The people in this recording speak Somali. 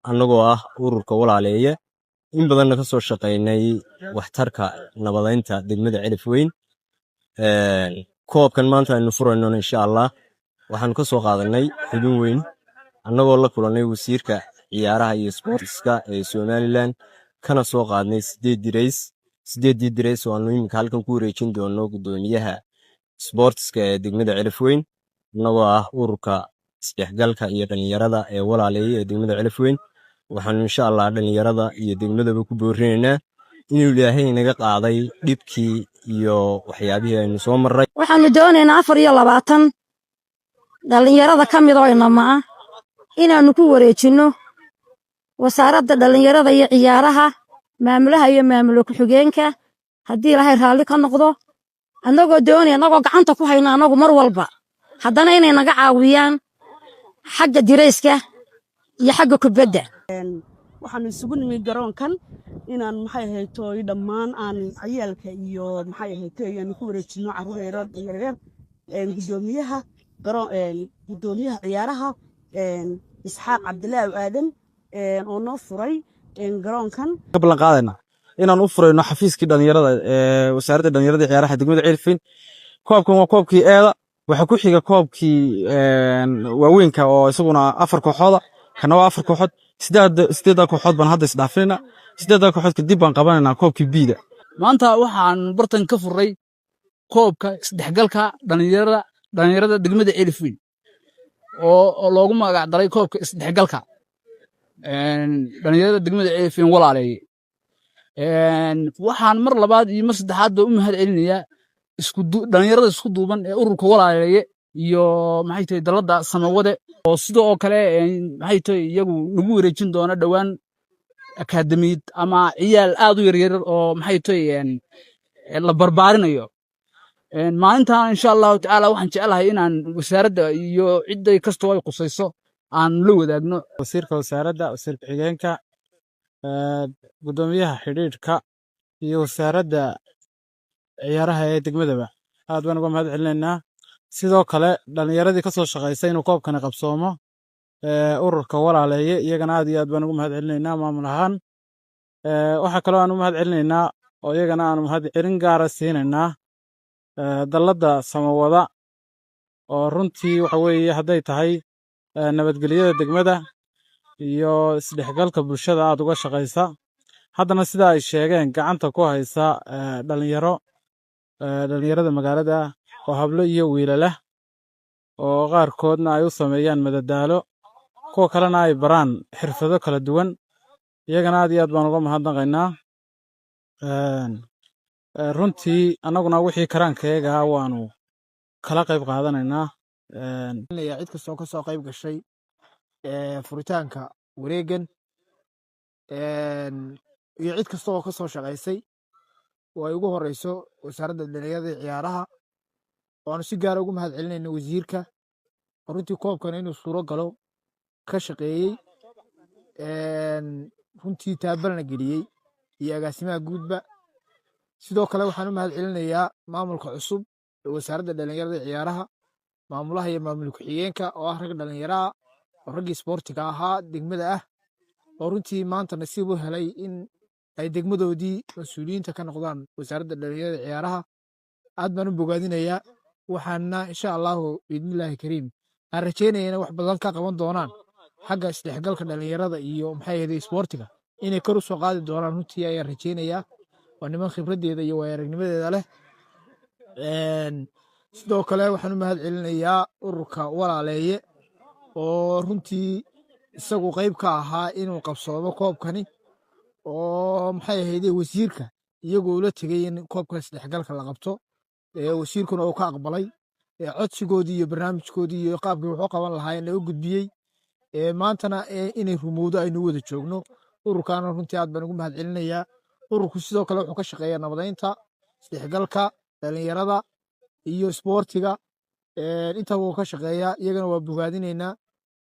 Annagoo ah ururka Walaaleeye, in badanna ka soo shaqaynay waxtarka nabadeynta degmada Celif Weyn, koobkan maanta aynu furaynona, insha Allah, waxaanu ka soo qaadanay xubin weyn, annagoo la kulannay wasiirka ciyaaraha iyo sboortiska ee Somaliland, kana soo qaadnay 8 dirays. 8-dii dirays oo aanu iminka halkan ku wareejin doono guddoomiyaha sboortiska ee degmada Celif Weyn. Annagoo ah ururka isdhexgalka iyo dhalinyarada ee Walaaleeye ee degmada Celif Weyn, waxaanu, insha Allah, dhalinyarada iyo degmadaba ku boorinaynaa inuu Ilaahay naga qaaday dhibkii iyo waxyaabihii aynu soo marray. Waxaanu doonaynaa 24 dhallinyarada ka mid oo inama ah inaannu ku wareejinno Wasaaradda Dhallinyarada iyo Ciyaaraha, maamulaha iyo maamulo ku-xigeenka, haddii Ilaahay raalli ka noqdo, annagoo doonaya, annagoo gacanta ku hayna annagu mar walba, haddana inay naga caawiyaan xagga dirayska iyo xagga kubadda. Waxaanu isugu nimid garoonkan inaan, maxay ahaytoy, dhammaan aan ciyaalka iyo, maxay ahaytoy, aanu ku wareejino carruur yaryar gudoomiyaha garoon, gudoomiyaha ciyaaraha Isxaaq Cabdilaahi Aadan oo noo furay garoonkan. Ka ballan qaadayna inaan u furayno xafiiskii dhalinyarada ee Wasaaradda Dhalinyarada iyo Ciyaaraha degmada Ceelfweyn. Koobkan waa koobkii eeda, waxaa ku xiga koobkii waaweynka oo isaguna afar kooxooda. Kana waa afar kooxood. Sideedda kooxood baan hadda isdhaafinayna. 8-da kooxood kadib baan qabanaynaa koobkii B-da. Maanta waxaan bartan ka furray koobka isdhexgalka dhalinyarada degmada Ceelfweyn oo loogu magac daray koobka isdhexgalka dhalinyarada degmada Ceelfweyn Walaaleeye. Waxaan mar labaad iyo mar saddexaadba u mahad celinayaa dhalinyarada isku duuban ee ururka Walaaleeye iyo, maxay tahay, dalladda Samawade, oo sidoo oo kale, maxay tahay, iyagu nagu wareejin doona dhowaan akaademiyad ama ciyaal aad u yaryar oo, maxay tahay, la barbaarinayo. Maalintan, insha Allahu tacaala, waxaan jeclahay inaan wasaaradda iyo cidday kastoo ay qusayso aan la wadaagno. Wasiirka wasaaradda, wasiir ku-xigeenka, guddoomiyaha xidhiidhka iyo Wasaaradda Ciyaaraha ee degmadaba aad baan uga mahad celinaynaa. Sidoo kale dhallinyaradii ka soo shaqaysay inuu koobkani qabsoomo, ururka Walaaleeye, iyagana aad iyo aad baan ugu mahad celinaynaa maamul ahaan. Waxaa kaloo aan u mahad celinaynaa oo iyagana aan mahad celin gaara siinaynaa dalladda Samawada, oo runtii waxa weeye hadday tahay nabadgelyada degmada iyo isdhexgalka bulshada aad uga shaqaysa, haddana sida ay sheegeen gacanta ku haysa dhalinyaro, dhalinyarada magaalada oo hablo iyo wiilala, oo qaarkoodna ay u sameeyaan madadaalo, kuwa kalena ay baraan xirfado kala duwan. Iyagana aad iyo aad baan uga mahadnaqaynaa. Runtii annaguna wixii karaankayaga waanu kala qayb qaadanaynaa. Cid kastoo ka soo qayb gashay furitaanka wareegan iyo cid kasta oo ka soo shaqaysay, oo ay ugu horeyso Wasaaradda Dhalinyarada iyo Ciyaaraha, oo aanu si gaara ugu mahad celinayno wasiirka, oo runtii koobkan inuu suuro galo ka shaqeeyey, runtii taabalna geliyey, iyo agaasimaha guudba. Sidoo kale waxaan u mahad celinayaa maamulka cusub ee Wasaaradda Dhalinyarada iyo Ciyaaraha, maamulaha iyo maamul ku-xigeenka, oo ah rag dhalinyaraha oo raggii isboortiga ahaa degmada ah, oo runtii maanta nasiib u helay in ay degmadoodii mas-uuliyiinta ka noqdaan Wasaaradda Dhalinyarada Ciyaaraha. Aad baan u bogaadinayaa. Waxaana, insha Allahu biidnillaahi kariim, aan rajeynaya inay wax badan ka qaban doonaan xagga isdhexgalka dhalinyarada iyo, maxay ahayd, isboortiga inay kor u soo qaadi doonaan runtii ayaan rajeynayaa. Waa niman khibraddeeda iyo waaya aragnimadeeda leh. Sidoo kale waxaan u mahad celinayaa ururka Walaaleeye, oo runtii isagu qayb ka ahaa inuu qabsoomo koobkani, oo, maxay ahayde, wasiirka iyagoo ula tegey in koobka isdhexgalka la qabto, wasiirkuna uu ka aqbalay codsigoodii iyo barnaamijkoodii iyo qaabkii wuxuu qaban lahaayeen u gudbiyey, maantana inay rumowdo aynu wada joogno. Ururkaana runtii aad baan ugu mahad celinayaa. Ururku sidoo kale wuxuu ka shaqeeyaa nabadeynta, isdhexgalka dhalinyarada iyo isboortiga, intaba wuu ka shaqeeyaa. Iyagana waa bogaadinaynaa.